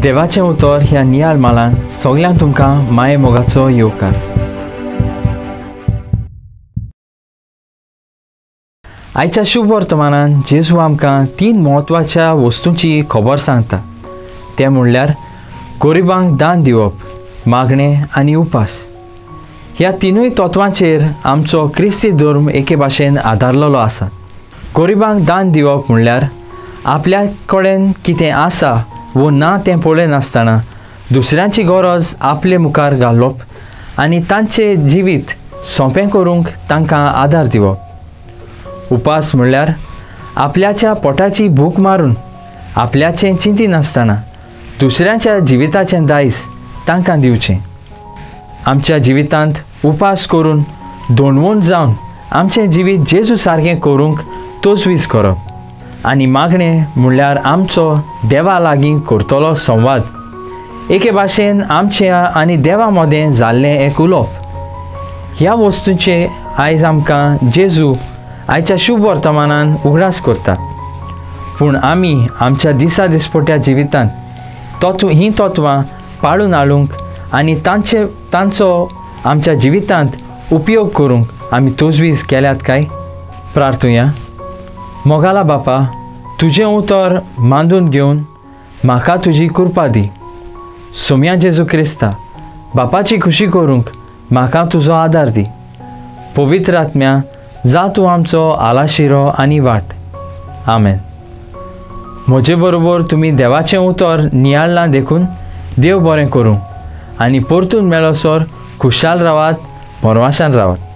देवाचें उतर ह्या नियाळ मालान सगळ्यांक तुमकां माये मोगाचो येवकार. आयच्या शुभ वर्तमानान जेजू आमकां तीन म्हत्वाच्या वस्तूंची खबर सांगता. तें म्हणल्यार गरिबांक दान दिवप, मागणें आनी उपास. ह्या तिनूय तत्वांचेर आमचो क्रिस्ती धर्म एके भाशेन आदारलेलो आसा. गरिबांक दान दिवप म्हणल्यार आपल्या कडेन कितें आसा वो ना तें पळयनासतना दुसऱ्यांची गरज आपले मुखार घालप आनी तांचें जिवीत सोंपें करूंक तांकां आदार दिवप. उपास म्हणल्यार आपल्याच्या पोटाची भूक मारून आपल्याचें चिंतिनासतना दुसऱ्यांच्या जिविताचें दायज तांकां दिवचें. आमच्या जिवितांत उपास करून दोणवून जावन आमचें जिवीत जेजू सारकें करूंक तजवीज करप आनी मागणें म्हणल्यार आमचो देवा लागीं करतलो संवाद. एके भाशेन आमच्या आनी देवा मदें जाल्लें एक उलोवप. ह्या वस्तूंचें आयज आमकां जेजू आयच्या शुभ वर्तमानान उगडास करता. पूण आमी आमच्या दिसा दिसपट्या जिवितांत तत्व हीं तत्वां पाळून हाडूंक आनी तांचो आमच्या जिवितांत उपयोग करूंक आमी तजवीज केल्यात काय? प्रार्थुया. मोगाला बापा, तुजें उतर मांदून घेवन म्हाका तुजी कृपा दी. सोम्या जेजू क्रिस्ता बापाची खुशी करूंक म्हाका तुजो आदार दी. पवित्र आत्म्या जा तूं आमचो आलाशिरो आनी वाट. आमेन. म्हजे बरोबर तुमी देवाचें उतर नियाळ्ळां देखून देव बरें करूं आनी परतून मेळसर खुशाल रावात, भरवाशान रावात.